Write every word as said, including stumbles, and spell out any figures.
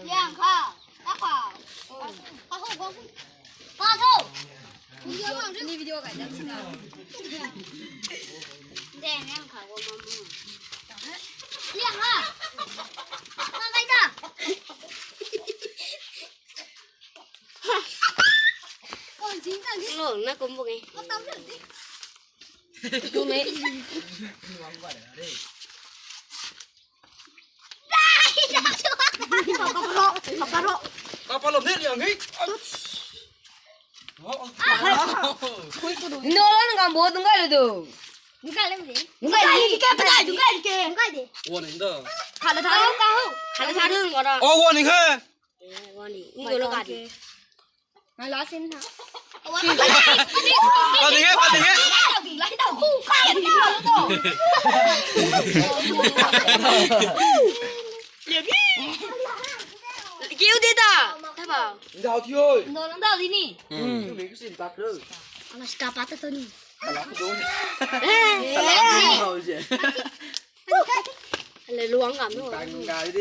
Liang kha. Ka kha. Ka kha. Ka kha. Ka kha. Ni video ka jam sina. Deng liang kha wo mama. Liang kha. Ka bai ta. Lo, na kum bung e. Kum e. Kapalo ne liang e. No lo na gambo dung kai lo do. Dung kai lo de. Dung kai de. Dung kai de. Dung kai de. Warning da. Khala tha. Khala tha. Khala tha. Oh, warning hai. Warning. Ni lo ka de. Ngai la sin na. Pati nge, pati nge. Kiu de da. Tha ba. Ndau thiu. Ndau, ndau di ni. Hmm. Ni kasi tak lu. Ang ska pata to ni. Ala ko dun. Eh. Ala ko dun. Le luang ngam no. Tang ga de.